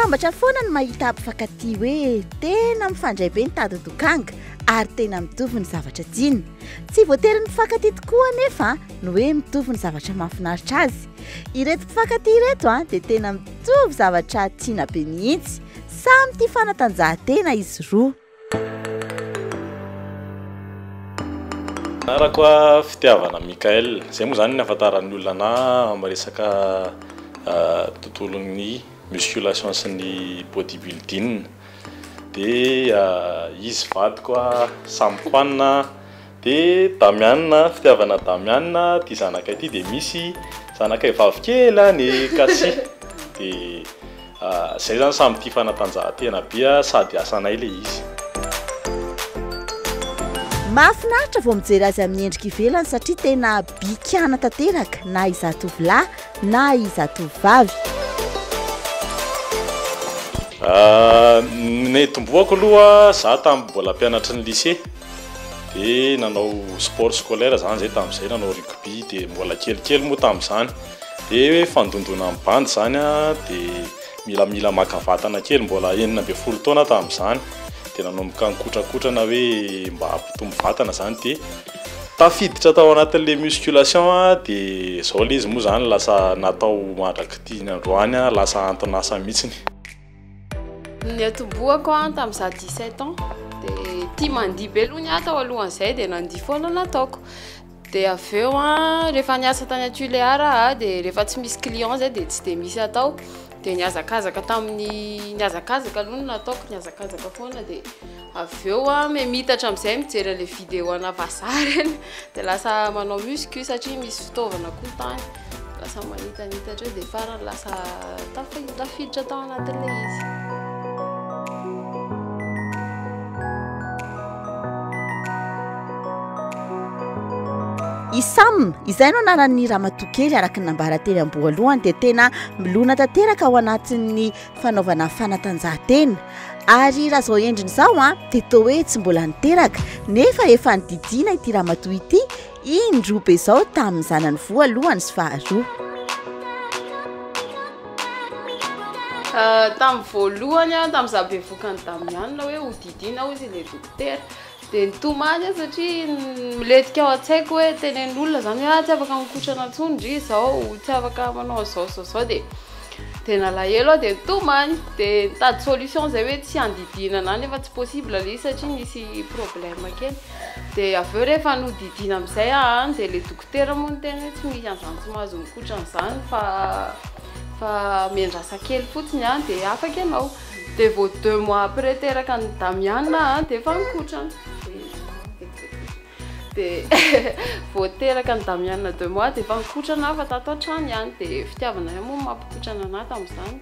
Mahasambatra foana ny mahita mpifankatia hoe tena mifandray be ny tadin-dokanga ary tena mitovy ny zavatra tiany. Tsy voatery ny mpifankatia tokoa anefa no hoe mitovy ny zavatra mahafinaritra azy. Ireto mpifankatia ireto dia tena mitovy zavatra tiana be mihitsy. Samy tia fanatanjahantena izy roa. Anarako a Fitiavana Mickaël, izay moa izany ny ahafantaran'ny olona anah amin'ny resaka tontolon'ny musculation sy ny body building. Dia izy vadiko a Sam Kwan dia Damian, Fitiavana Damian ity zanakay ity, dia misy zanakay vavy kely any Cassie. Dia Zay zany samy tia fanatanjahantena be sady asanay le izy. Mahafinaritra vao mijery azy amin'ny endrika ivelany satria tena bikàna tanteraka na izaho tovolahy na izaho tovovavy. Ny nitomboako aloha za tamin'ny mbola mpianatry ny lycée dia nanao sport scolaire zany zay tamin'izay, nanao rugby dia mbola kelikely moa tamin'izany. Dia hoe fandondona ny bandy izany an, dia milamila maka vatana kely, mbola 16 taona aho tamin'izany, dia nanomboka nikotrakotrana hoe mba hampitombo vatana izany, dia tafiditra tao anatin'ilay musculation aho, dia izao ilay izy moa izany lasa natao mandrak'ity ny androany an, lasa anton'asa mihitsiny. Niatombohako an tamin'izaho 17 ans, dia tia mandihy be aloha ny ahy tao alohan'izay, dia nandihy foana nataoko. Dia avy eo an, rehefa niasa tany Tuléar aho dia rehefa tsy misy client zay dia tsy dia misy atao. Dia nihazakazaka tamin'ny, nihazakazaka aloha no nataoko, nihazakazaka foana dia avy eo an, miha-miitatra amin'izay mijery an'ilay vidéo ana vazaha ireny dia lasa manao muscu satria misy fitaovana koa tany. Lasa manitanitatra eo dia farany lasa tafiditra tao anatin'ilay izy. I Sam, izay no anaran'ny ramatoa kely araka ny nambara teny am-boalohany dia tena milona tanteraka ao anatin'ny fanaovana fanatanjahantena. Ary raha izao endriny izao an, dia toa hoe tsy mbola niteraka nefa efa nididiana ity ramatoa ity Indroa be izao tamin'ny zanany voalohany sy faharoa. Tamin'ny voalohany aho, tamin'izaho bevohoka an'i Damian hoe hodidiana hozy ilay dokotera. Dia nitomany aho satria milentika ao an-tsaiko hoe tenenin'olona izany hoe ah tsy afaka mikotrana intsony ndry izao, tsy afaka manao an'izao izao izao dia dia nalahelo aho dia nitomany. Dia nitady solution izay hoe tsy handidiana an'ahy nefa tsy possible ilay izy satria nisy problème kely. Dia avy eo rehefa nodidiana amin'izay aho an, dia ilay dokotera moa niteny hoe tsy misy an'izany tsy mahazo mikotrana izany fa fa miandrasa kely fotsiny an, dia afaka ianao. Dia vao deux mois après teraka an'i Damian aho an, dia efa nikotrana. Dia vao teraka an'i Damian deux mois dia efa nikotrana aho fa tato an-trano ihany. Dia fitiavana ihany moa no mampikotrana an'ahy tamin'izany.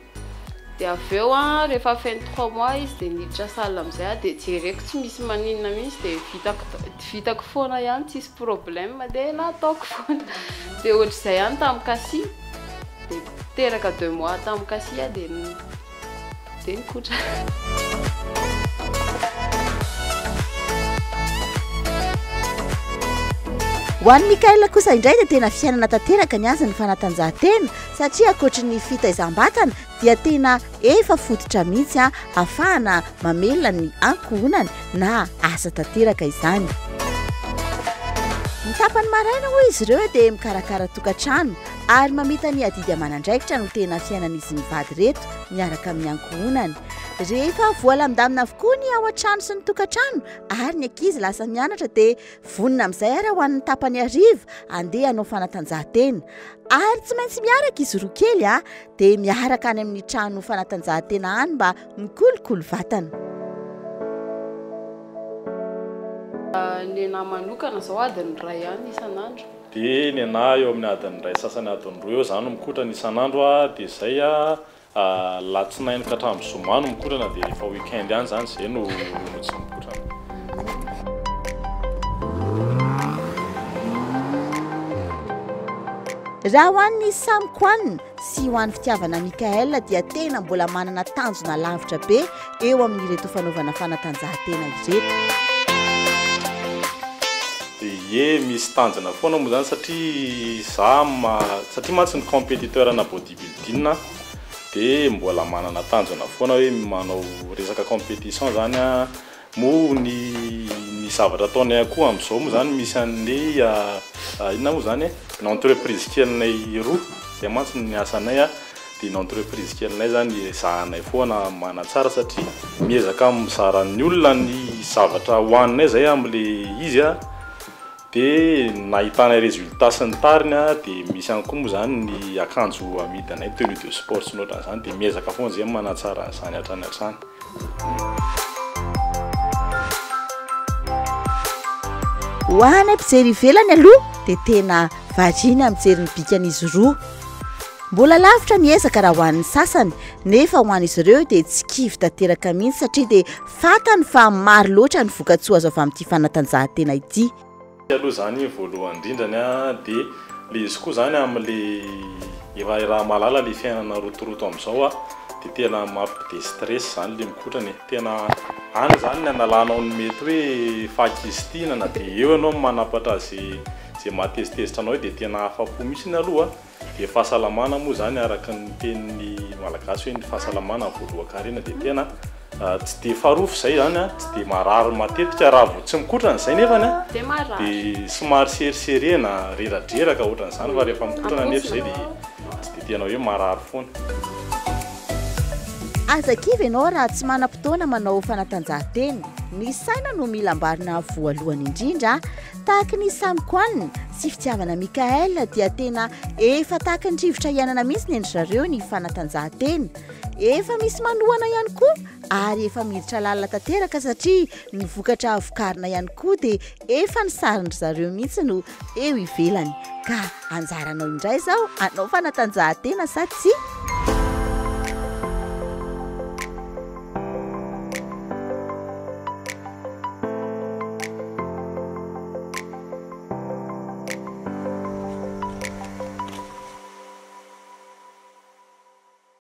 Dia avy eo an, rehefa feno trois mois izy dia niditra salle amin'izay aho dia jereko tsy misy maninona mihitsy dia vitako vitako foana ihany tsisy problème dia nataoko foana. Dia ohatr'izay ihany tamin'i Cassie, dia teraka deux mois tamin'i Cassie aho dia dia nikotra. Ho an'i Mickaël kosa indray dia tena fiainana tanteraka ny azy ny fanatanjahantena satria ankoatry ny fitaizam-batana dia tena efa fototra mihitsy ahafahana mamelona ny ankohonana na asa tanteraka izany. Ny tapany maraina hoy izy ireo dia mikarakara tokantrano ary mamita ny adidy aman'andraikitra no tena fiainan'izy mivady ireto miaraka amin'ny ankohonany. Rehefa voalamindamina avokoa ny ao an-trano sy ny tokantrano ary ny ankizy lasa mianatra dia vonona amin'izay ary ho an'ny tapany hariva andeha hanao fanatanjahantena. Ary tsy maintsy miaraka izy roa kely a, dia miaraka any amin'ny trano fanatanjahantena any mba mikolokolo vatana. Ny anah manokana zao adiny iray ihany isan'andro. Dia ny anah eo amin'ny adiny iray sasany adiny roa eo za no mikotrana isan'andro a, dia zay a. Alatsinainy ka hatramin'ny zoma no mikotrana dia rehefa week-end ihany izany izay no tsy mikotrana. Raha ho an'ny Sam Kwan sy ho an'ny Fitiavana Mickaël dia tena mbola manana tanjona lavitra be eo amin'ireto fanaovana fanatanjahantena ireto. Dia ie misy tanjona foana moa izany satria za satria mantsy ny compétiteur ana bodybuilding. Dia mbola manana tanjona foana hoe manao resaka compétition zany a. Moa ny ny zavatra ataonay koa amin'izao moa zany misy an'le inona moa zany e, ny entreprise kelinay roa zay mantsy ny asanay a, dia ny entreprise kelinay zany ezahanay foana manatsara satria miezaka mizara ny olona ny zavatra hohaninay zay amin'le izy a, dia nahitanay résultat sy ny tariny a, dia misy ihany koa moa zany ny akanjo amidinay tenue de sport sy ny ohatran'izany, dia miezaka foana zay manatsara an'izany hatrany hatrany. Ho anay mpijery ivelany aloha dia tena variana mijery ny bikan'izy roa. Mbola lavitra ny ezaka raha ho an'ny sasany, nefa ho an'izy ireo dia tsy kivy tanteraka mihitsy satria dia fantany fa maro loatra ny vokatsoa azo avy amin'ity fanatanjahantena ity. Aloha zany voalohany indrindrany a, de le izy koa zany amle efa raha mahalala le fiainana rotoroto amizao a, de tena mampi destress zany le mikotrana e, tena any zany ny analanao ny mety hoe fahakizitina na de eo ianao manapatra ze ze mahatezitezitra anao eo de tena afa-po mihitsiny aloha. Dia fahasalamana moa izany araka ny tenin'ny Malagasy hoe ny fahasalamana voalohan-karena dia tena tsy dia farofy izay izany an, tsy dia marary matetika raha vao tsy mikotrana izay nefany an, dia somary seriserena, reradreraka ohatran'izany fa rehefa mikotrana nefa izay dia tsy dia tena hoe marary foana. Aza kivy ianao raha tsy manam-potoana manao fanatanjahantena. Ny saina no mila ambarina voalohany indrindra. Tahaky ny Sam Kwan sy Fitiavana Mickaël dia tena efa tahaky ny rivotra iainana mihitsy ny an-dry zareo ny fanatanjahantena. Efa misy manohana ihany koa ary efa miditra lalina tanteraka satria ny vokatra vokarina ihany koa dia efa ny sarin-dry zareo mihitsy no eo ivelany. Ka anjaranao indray izao hanao fanatanjahantena sa tsia?